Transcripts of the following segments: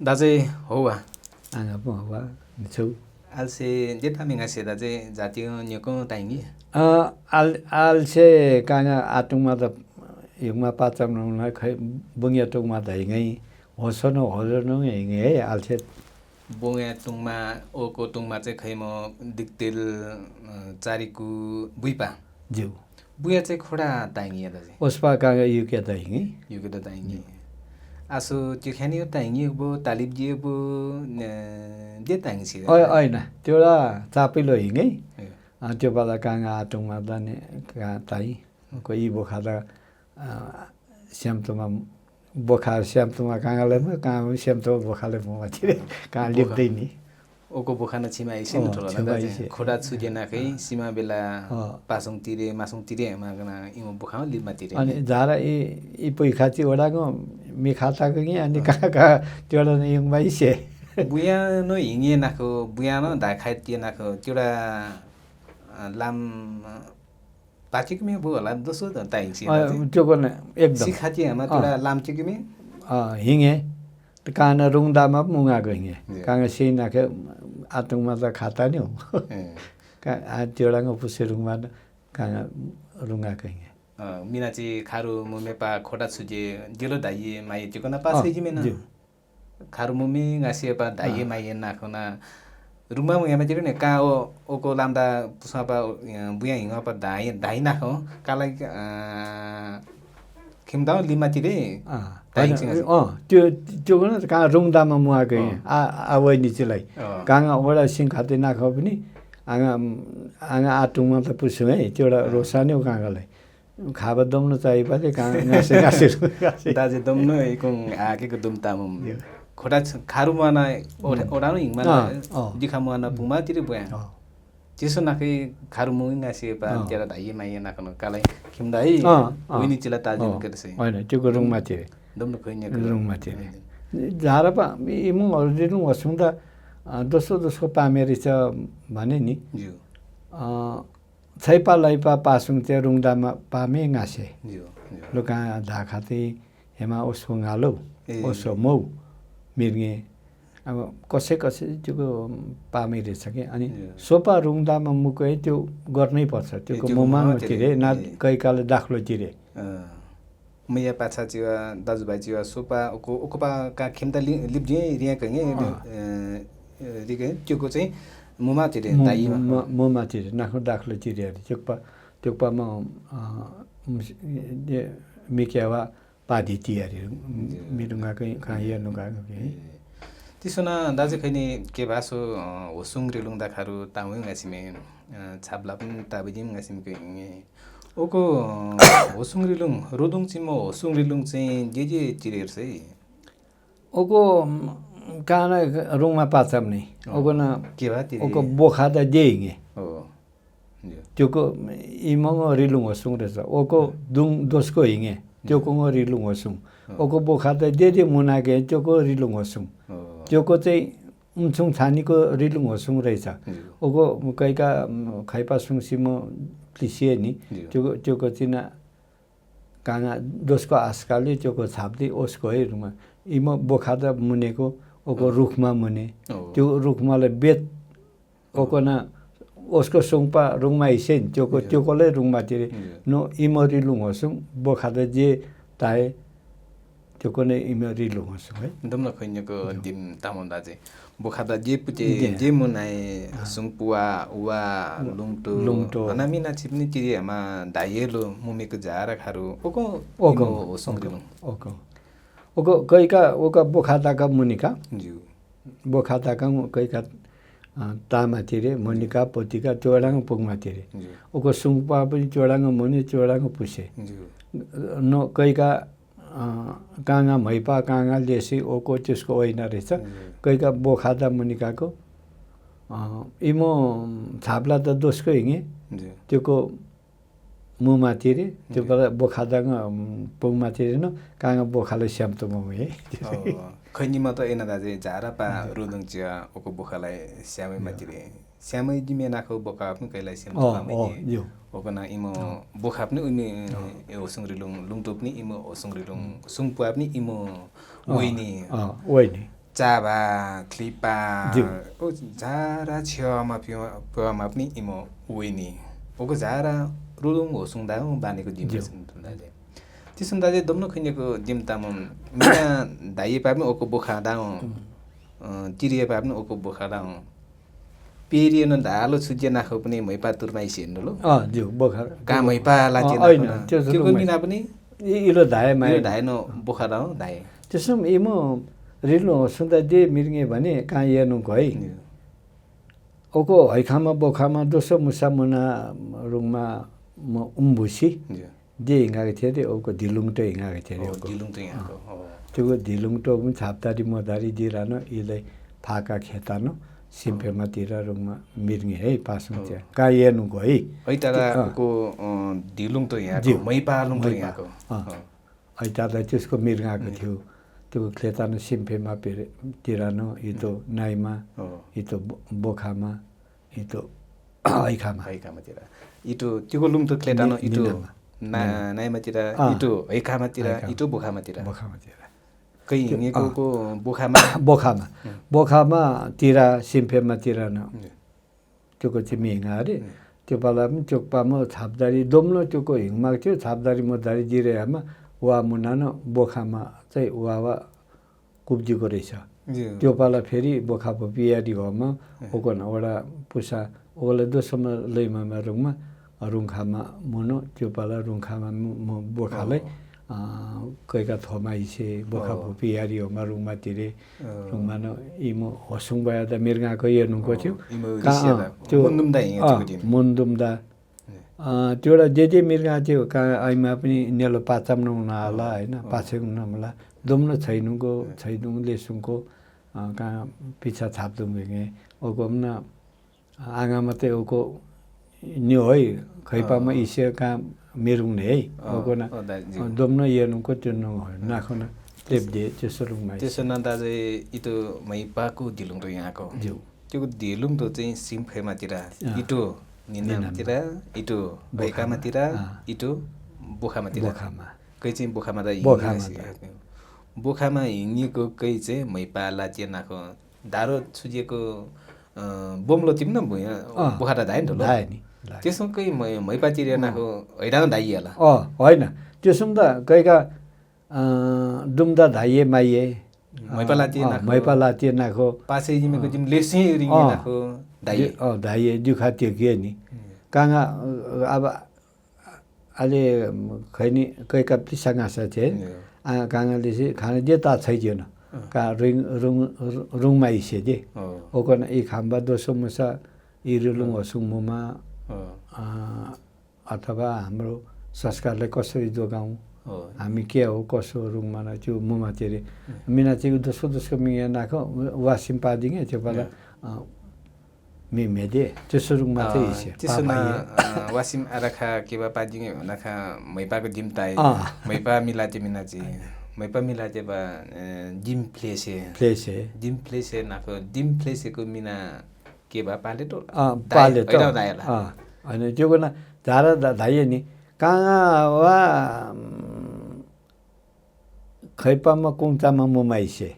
दाजे हो वा anga po wa chu alse jeta minga se daje jatio nyoko taingi al se kanga atungma da yungma pacham nong na khai bungya tungma da ngai hosono hosono ngai al se bonga tungma oko tungma che khaimo diktil chariku buipa jiu buya che khoda taingi daje ospa kanga yuke da ngai yuke da taingi aso chikhani taingi bo talib ji bo je taingi si oi na tiola chapilo ngai त्यो बला कांगा आटुङमा दाने का ताई कोही बोखादा स्यामतोमा बोखार स्यामतोमा कांगाले म का स्यामतो बोखाले म माथिरे का लिप्दै नि ओको बोखाना छिमा आइसे न ठोला दाजे खोडा छुजेना खै सीमा बेला पासङ तिरे मासङ तिरे मागना इमो बोखा लिपमा तिरे अनि जारा इ पै खाची ओडाको मि खाताको कि अनि का त्योला न यङ बाइसे बुया न हिङे नाखो बुया न दा खाइ तिए नाखो त्योडा लाम पाचिकमे बो होला दोसो त ताइछि त्यो गर्ने एकदम सिखाती हामा तोरा लाम चिकमे हिङे त कान रुङदामा मुङा गइङे कांगा सिना के आतुङमा त खाता नि हो का त्योडाङ पुसे रुङमा कांगा रुङा गइङे मिनाची खारु मुमेपा खोटा छुजे दिलो दाइए माइ चिकना पासै जिमेना खारु मुमे गासिएपा दाइए माइ नाखना रुमा मुया मा जिरने का ओको लामदा पुसापा बुया हिङा पा दाइ नाखो कालाई खिमदाउ लिमा तिरे त्यो त्यो गर्न का रुङदामा मुआ गए आवै निचलाई कांगा ओडा सिङ खाते नाखो पनि आङा आटुङमा त पुसु है त्योडा रोसाने कांगालाई खाबा दम्न चाहिँ पाले कांगा गासे दाजे दम्न एकङ आकेको दुमताम खोटा खारु माना ओडानो हिङमा दिखा माना पुमा तिरे बुया त्यसो नाखै खारु मुङ गासे पा तेरा दाइ माइ नाखन कालाई खिमदाइ विनि चिला ताजे केतसे हैन त्यो रुङमा तिरे दम्न खैने रुङमा तिरे झारा पा इमु हरदिनु वसुंदा दोस्रो पामेरि छ भने नि ज्यू छैपा लैपा पासुङ ते रुङदामा पामे गासे ज्यू लुका धाखाते हेमा उसको गालो उसो मौ मिर्गे अब कसै त्यो पामे रहेछ कि अनि सोपा रुङदामा मुकै त्यो गर्नै पर्छ त्यो मोमाङ तिरे ना कैकाले दाखलो तिरे मैया पाछा चिवा दाजुभाइ चिवा सोपा ओकोपा का खिमता लिपजे रिया कङे रिके त्योको चाहिँ मुमा तिरे दाइमा मुमा तिरे नाखो दाखलो तिरे त्योपा म मिकेवा पादी तियारी मिरुङा कहाँ हेर्नु गएको कि त्यसोना दाजु खैने के भासो होसुङ रिलुङ दाखारु ताउङ गासिमे छाप्ला पनि ताबजिम गासिम के ओको होसुङ रिलुङ रोदुङ चिमो होसुङ रिलुङ चाहिँ जे तिरेर चाहिँ ओको काना रुङमा पाछम नि ओको न के भा तिरे ओको बोखा त देइङे हो त्योको इमङ रिलुङ होसुङ रहेछ ओको दुङ दोसको हिङे त्योको रिलुङ होसुङ ओको बोखा त दे मुनागे त्योको रिलुङ होसुङ त्योको चाहिँ उमछुङ छानीको रिलुङ होसुङ रहेछ ओको कैका खैपा सुङसिम प्लिसिए नि त्योको चिना काङा दोसको आस्काले त्योको छाप्दै ओसको है रुमा इम बोखा त मुनेको ओको रुखमा मुने त्यो रुखमाले बेत ओको न उसको सुङपा रुङमा हिसेन त्योकोले रुङमा तिरे नो इम रिलुङ होसुङ बोखा त जे ताए त्योको नै इम रिलुङ होसुङ है दम्न खैनेको दिम तामन दाजे बोखा त जे पुचे जे मुनाए सुङपुवा उवा लुङटो अनामिना छिप्ने तिरे हमा दाइएलो मुमेको झारा खारु ओको होसुङ रिलुङ ओको कैका ओका बोखा ताका मुनिका ज्यू बोखा ताका कैका तामा तिरे मुनिका पोतिका चोडाङ पुगमा तिरे ओको सुङपा पनि चोडाङ मुनि चोडाङ पुसे नो कैका काङा मैपा काङा लेसी ओको त्यसको होइन रहेछ कैका बोखा त मुनिकाको इमो छाप्ला त दोसको हिङे त्योको मुमा तिरे त्यो बोखा त पुगमा तिरे न काङा बोखाले स्याम्तो मुमे है खैनीमा त एना दाजे झारा पा रुदुङ चिया ओको बोखालाई स्यामै मातिरे स्यामै जिमे नाखो बोखा पनि कैलाई स्याम ओको ना इमो बोखा पनि उमे होसुङ रिलुङ लुङटो पनि इमो होसुङ रिलुङ सुङपुवा पनि इमो ओइनी चाबा क्लिपा ओ जारा छेउमा पिउमा पनि इमो उइनी ओको जारा रुलुङ होसुङदा बानेको जिम सुन्दाजे त्यो सुन्दाजे दम्नो खैनेको जिम ताम मिना दाइए पाप्ने ओको बोखा दाउ तिरिए पाप्ने ओको बोखा दाउ पेरिएन धालो छुजे नाखौ पनि मैपा तुरमाइसे हेर्नु ज्यू बोखा का मैपा लाचे नाखौ त्यो मिना पनि इलो धाए माए धाएन बोखा दाउ धाए त्यसो इमो रिल्नु सुन्दा जे मिर्गे भने कहाँ हेर्नु है ओको हैखामा बोखामा दोस्रो मुसा मुना रुङमा म उम्बुसी जे हिँगाएको थियो अरे ओको ढिलुङटो हिँगाएको थियो अरे त्यो ढिलुङटो पनि छाप्दारी मदारी दिइरहनु यसलाई फाका खेतानु सिम्फेमातिर रुङमा मिर्गे है पासुङ चाहिँ कहाँ हेर्नुको है ऐताको ढिलुङटो यहाँको मैपालुङटो यहाँको ऐतालाई त्यसको मिर्गाएको थियो त्यो खेतानु सिम्फेमा तिरानु इतो नाइमा इतो बोखामा इतो हैखामातिर इटो त्यो लुङ त क्लेटानो इटो नाइमातिर इटो हैखामातिर इटो बोखामातिर कही हिँगेको बोखामा तिरा सिम्फेमा तिरानु त्योको चाहिँ मिहिङा अरे त्यो पाला पनि चोकपामा छापदारी दोम्लो त्योको हिङमाग थियो छापदारी मदारी जिरेमा वा मुनानो बोखामा चाहिँ वा कुब्जीको रहेछ त्यो पाला फेरि बोखा पियारी घरमा ओकन वडा पुसा ओले दोसम्म लैमा रुङमा रुङखामा मुनो त्यो पाला रुङखामा बोखालाई कैका थोमाइसे बोखा पियारी होमा रुङमा तिरे रुङमा न इमो हसुङ भए त मिर्गाको हेर्नुको थियो त्यो मुन्दुम्दा त्यो एउटा जे मिर्गा थियो कहाँ आइमा पनि नेलो पाचाम नहुनाला होइन पाछे नहुला दोम्नो छैनुङ लेसुङको कहाँ पिछा छाप्दुङ भेगे ओको पनि आँगा मात्रै ओको न्यु है खैपामा इसे कहाँ मेरुङ है ओको न दोम्नो हेर्नुको त्यो नाखो न टेप्दे त्यसो रुङमा त्यसो न दाजु इतो मैपाको ढिलुङ त यहाँको त्यो ढिलुङ त चाहिँ सिम्फेमातिर इटो निनामतिर इटो भैकामातिर इटो बोखामातिर कै चाहिँ बोखामा त बोखामा हिँगेको कै चाहिँ मैपा लाचे नाखो धारो छुजिएको बोम्लो तिम न बोखा त धाए नि त्यसो कै मैपा चिरिया नाखो हैडान धाइएला होइन त्यसो त कैका दुम्दा धाइए माइए मैपा लाचे नाखो पासे जिमेको जिम लेसी रिङे नाखो धाइए दुखा त्यो के नि कहाँ अब अहिले खैनी कैका पिसागासा चाहिँ काँगाले चाहिँ खाना जे ता छैन कहाँ रुङमा इसे दे ओकन यी खाम्बा दोसो मुसा यी रुलुङ हसुङ मुमा अथवा हाम्रो संस्कारलाई कसरी जोगाउँ हामी के हो कसो रुङमा त्यो मुमा तेरे मिना चाहिँ दोस्रो मिया नाखो वासिम पादिङे त्यो बेला मेदे त्यसो रुङमा चाहिँ इसे त्यसो न वासिम आराखा केबा पादिङे नाखा मैपाको जिम ताए मैपा मिलाते मिनाची मैपा मिलाते बा जिम प्लेसे नाखो जिम प्लेसेको मिना केबा पाले त होइन त्यो गर्न झारा धाइए नि कहाँ वा खैपामा कुङचामा मुमाइसे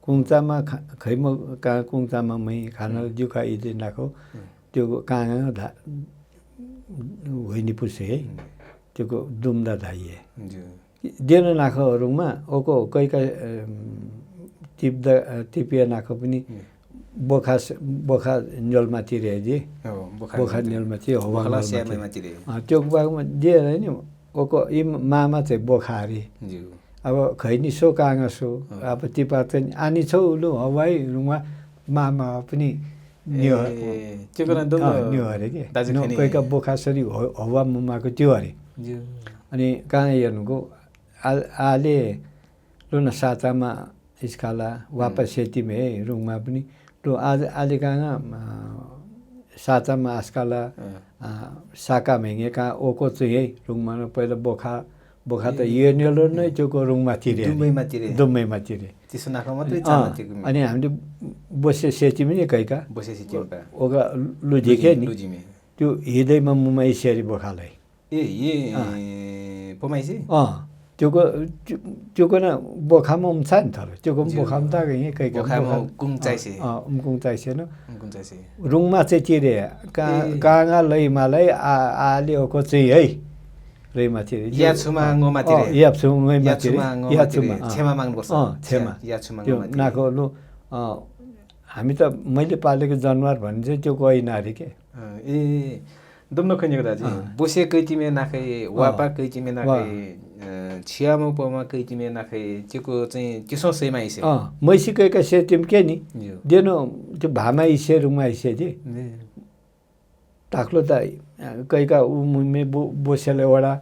कुङचामा खैमा कहाँ कुङचामा मै खाना जुखा इदे नाखो त्यो कहाँ होइन पुसे है त्यो दुम्दा धाइए देन नाखोहरूमा ओको कैका टिपिया नाखो पनि बोखा न्यलमाथि रहेजे बोखा न्यलमाथि त्यो बागमा जे नि ओको यी मामा चाहिँ बोखा अरे अब खैनी सो काँगा सो अब टिपा चाहिँ आनी छौ लु हवाई रुङमा मामा पनि न्यु अरे के कैका बोखासरी हवा मुमाको त्यो अरे अनि कहाँ हेर्नुको आले लु न सातामा स्काला वापस सेतीमा है रुङमा पनि लु आले कहाँ सातामा आस्काला साका भेङे कहाँ ओको चाहिँ है रुङमा पहिला बोखा त यो नेलो नै चोको रुङमा तिरे दुम्बैमा तिरे त्यसो नाखो मात्रै अनि हामीले बसे सेची पनि कैका ओका लुझिके नि त्यो हृदयमा मुमाइ सेरी बोखालाई पोमाइसे Choco na bokham umsan thar. Choco bokham ta ge kai ka bokham kung chai se. Kung chai se no. Kung chai se. Rung ma che chire ka nga lai ma lai a le ko che hai. Rei ma chire. Ya chuma ngo ma tire. Ya chuma ma tire. Ya chuma. Chema mang पर्छ. Chema. Ya chuma ngo ma tire. Na ko lu हामी त मैले पालेको जनावर भने चाहिँ त्यो गइ नारी के ए दुम्नो खनेको दाजु बोसे कैतिमे नाखै वापा कैतिमे नाखै छियामो पमा कैतिमे नाखै त्यो चाहिँ किसो सेमा इसे मैसी कैका से तिम के नि देनो त्यो भामा इसे रुमा इसे दि ताक्लो त कैका उमे बोसेले वडा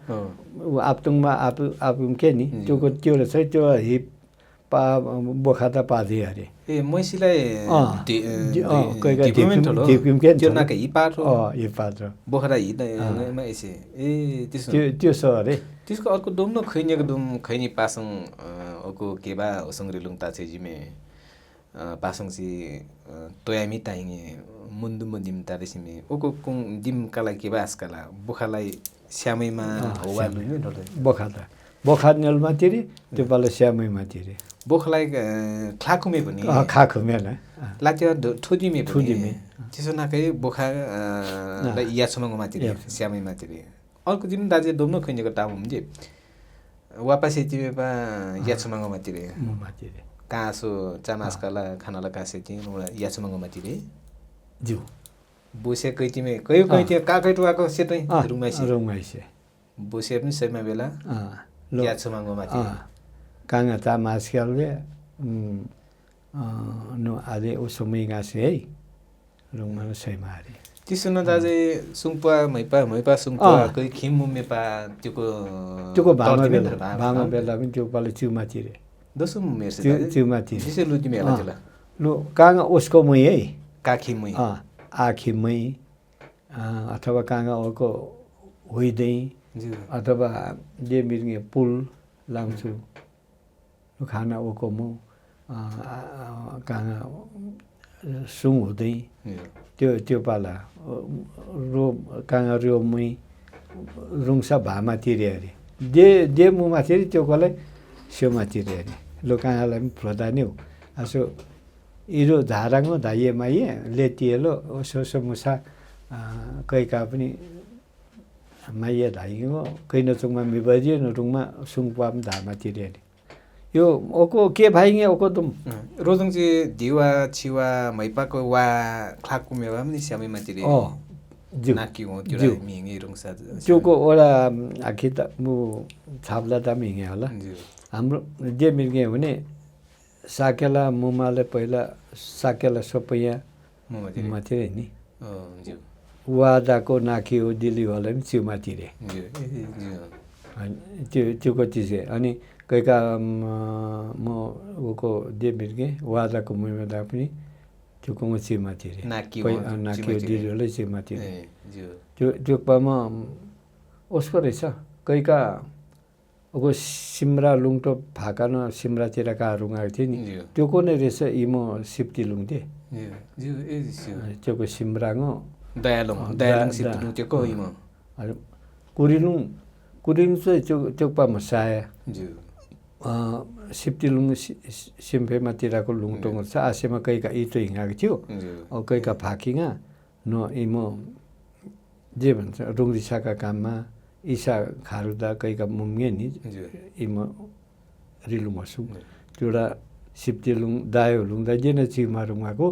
आपतुङमा आपुम के नि त्यो रहेछ त्यो हिप पा बोखाता पादे अरे ए मैसीलाई कैका दिपिम के त्यो नाकै हिपाट हिपाट बोखरा हिमा इसे ए त्यो छ अरे त्यसको अर्को दुम्नो खैनेको दुम खैनी पासङ ओको केबा ओसङ रिलुङ ताछे जिमे पासङ सी तोयामी ताइङे मुन्दु मुदिम तारेसिमे ओको कुङ दिम काला केबा आस्काला बोखालाई श्यामैमा होवा लुमे डले बोखा नेलमा तिरे त्यो पाले श्यामैमा तिरे बोखलाई खाकुमे पनि खाकुमे न लात्या ठुदिमे त्यसो नाकै बोखा या छमङमा तिरे श्यामैमा तिरे अर्को दिन दाजे दोम्नो खैनेको टाम हुन्जे वापस यतिमे पा या छमङमा तिरे कासो चामासकाला खानाला कासे ति या छमङमा तिरे जु बोसे कैतिमे कैति काकैटुवाको सेतै रुमाइसे बोसे पनि सेमा बेला या छमङमा तिरे काङा चामासकालले नो आले उसमै गासे है रुङमा सेमा अरे त्यसो न दाजे सुङपा मैपा सुङपा कै खिम मेपा त्योको भामा बेला पनि त्यो पाले चिउमा तिरे दोसो मेर्से चिउमा तिरे त्यसै लुति मेला त्यसला नो काङा उसको मै है काखी मै आखी मै अथवा काङा ओको होइदै अथवा जे मिर्गे पुल लाउँछु खाना ओको मु काङा सुङ हुँदै त्यो पाला काङा रो मै रुङसा भामा तिरे अरे दे मुमा तिरे त्यो कसलाई स्योमा तिरे अरे लो काङालाई पनि फ्लोदा नि हो असो इरो झाराङो धाइए माइए लेतिएलो सोसो मुसा कैका पनि माइए धाइगो कैन चुङमा मिबजिए न रुङमा सुङपा पनि धामा तिरे अरे यो ओको के भाइगे ओको तुम रोजङ चाहिँ दिवा छिवा मैपाको वा खाकु मेवा पनि स्यामैमा तिरे नाकी हो त्यो मिङे रुङसा त्योको ओला आखि त मु छाप्ला त मिङे होला हाम्रो जे मिर्गे भने साकेला मुमाले पहिला साकेला सपैया मुमा तिरे नि वादाको नाकी हो दिल्ली होला पनि चिउमा तिरे त्यो चिज अनि कैका म ओको दे मिर्गे वादाको मुमेदा पनि त्यो को चिउमा तिरे नाकी दिल्ली चिउमा तिरे त्यो पामा उसको रहेछ कैका ओको सिमरा लुङटो फाका न सिमरातिर का रुङाएको थियो नि त्यो को नै रहेछ इमो सिप्ती लुङथे त्योको सिमराङो दयालुङ सिप्ती त्यो को इमो कुरिलुङ चाहिँ त्यो पामा साया सिप्ती लुङ सिम्फेमातिरको लुङटोङ छ आसेमा कैका इतो हिँगाएको थियो कैका फाकिङा न इमो जे भन्छ रुङरिसाका काममा ईसा खारुदा कैका मुम्गे नि इमो रिलुङ हसु त्योडा सिप्ती लुङ दायो लुङ दा जेन चिमा रुङाको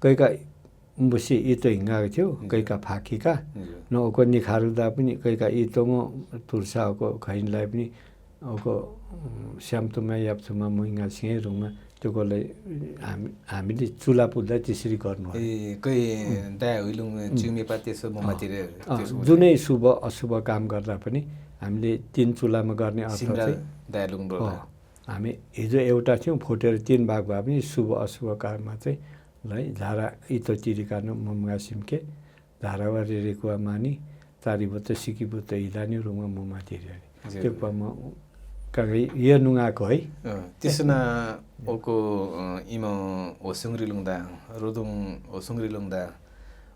कैका बुसी इतो हिँगाएको थियो कैका फाकीका न ओको निखारुदा पनि कैका इतोङो तुर्साको खैनलाई पनि ओको स्यामतुमा याप्थुमा मुइङा सिङे रुङमा त्यो कसलाई हामीले चुला पुल्दा त्यसरी गर्नु जुनै शुभ अशुभ काम गर्दा पनि हामीले 3 चुलामा गर्ने अर्थ चाहिँ हामी हिजो एउटा थियौँ फुटेर 3 भाग भए पनि शुभ अशुभ काममा चाहिँ झारा इतो चिरिकानु मुमगा सिमके धारावा रेरेकुवा मानी चारिबुत सिकिबुत हिदानी रुङमा मुमा तिरे त्यो पमा कागै यो नुङाको है त्यसो न ओको इमो ओसुङरी लुङदा रोदुङ ओसुङरी लुङदा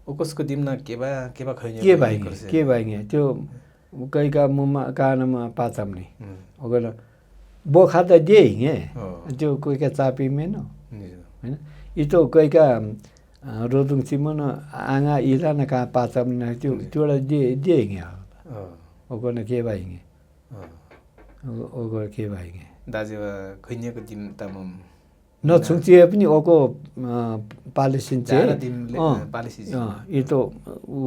ओकसको दिमना केबा खैने के भाइगे त्यो कैका मुमा कानमा पाचाम्ने ओगन बो खाता दे हिँगे त्यो कैका चापी मेन हैन इतो कैका रोदुङ चिमन आङा इला न का पाचाम्ने त्यो त्योडा दे हिँगे ओगन के भाइ हिँगे ओगन के भाइ हिँगे दाजु खैनिएको जिम तमम नछुचिए पनि ओको पालिसिन्चे पालिसि इतो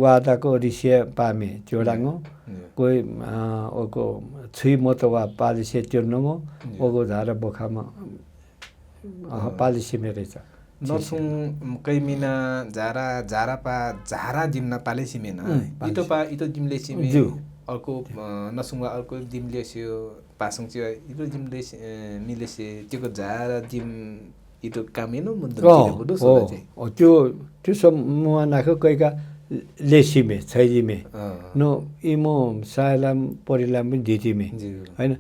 वादाको रिसिया पामे चोडाङो कोही ओको छि मोतवा पालिसे तिर्नगो ओगो धारा बोखामा पालिसी मेरै छ नसुङ कैमिना झारा जिमना पालिसी मेना इतो जिमले सिमे अर्को नसुङवा अर्को जिमले सियो पासङ चियो इतो जिमले मिलेसे त्यो झारा जिम इतो कामेनो मुन्दो बुदो सोचे त्यो सब मुवा नाखो कैका लेसिमे छैजिमे नो इमो सायलाम परिलाम पनि दितिमे हैन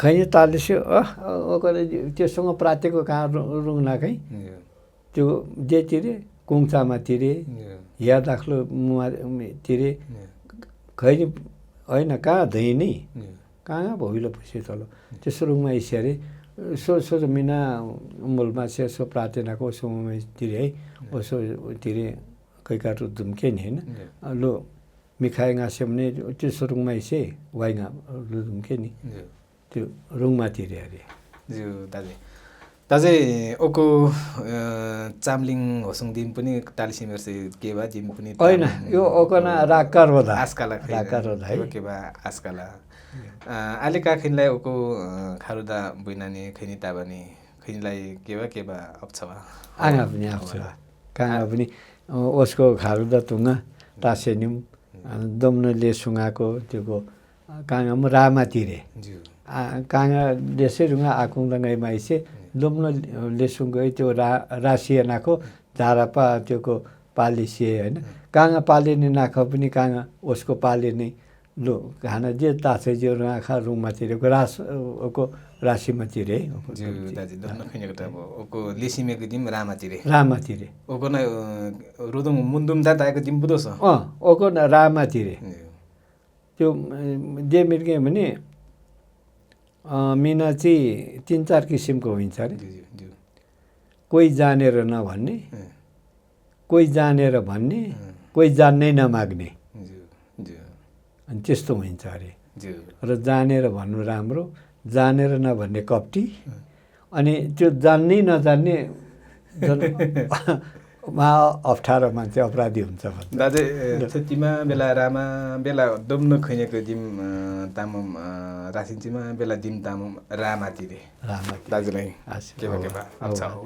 खैनी तालिसे ओकले त्योसँग प्रातेको कहाँ रुङ नाखै त्यो जेतिरे कुङचामा तिरे या दाखलो मुवा तिरे खैनी हैन कहाँ धैनी कहाँ भइलो पछि तल त्यसो रुङमा इस्यारे सो मिना मुलमा सो प्रार्थनाको सोमा तिरे है ओसो तिरे कैकाटु दुम्के नि हैन लो मिखाइ गास्यमने त्यो सुरुङमा इसे वाइगा लो दुम्के नि त्यो रुङमा तिरे अरे जो दाजे ओको चामलिङ होसङ दिम पनि टालिसिमेरसे के बा जिम पनि हैन यो ओकना राकार होदा आस्काला राकार होदा है के बा आस्काला आले काखिनलाई ओको खारुदा बुइनानी खैनी ताबानी खैनीलाई के बा अप्छवा आङा पनि अप्छवा काङा पनि ओसको खारुदा तुङा टासेनिम दम्नले सुङाको त्योको काङाम रामा तिरे काङा देशे रुङा आकुङदङै माइसे दम्न लेसुङै त्यो रासियानाको झारापा त्योको पालिसिए हैन काङा पालिने नाख पनि काङा ओसको पालिने लो खाना जे ताछे जो राखा रुङमा तिरेको ओको राशिमा तिरे जो दाजु दम्न खैनेको त ओको लेसिमेको जिम रामा तिरे ओको न रुदुङ मुन्दुम दादाको जिम बुदो छ ओको न रामा तिरे त्यो जे मिर्गे भने मिना चाहिँ 3-4 किसिमको हुन्छ अरे कोही जानेर नभन्ने कोही जानेर भन्ने कोही जान्नै नमाग्ने अनि त्यस्तो हुन्छ अरे र जानेर भन्नु राम्रो जानेर नभन्ने कप्टी अनि त्यो जान्नै नजान्ने मा अप्ठ्यारो मान्छे अपराधी हुन्छ दाजु छतिमा बेला रामा बेला दम्न खैनेको जिम तामम रासिन्चीमा बेला जिम तामम रामा तिरे दाजुलाई के भा अच्छा हो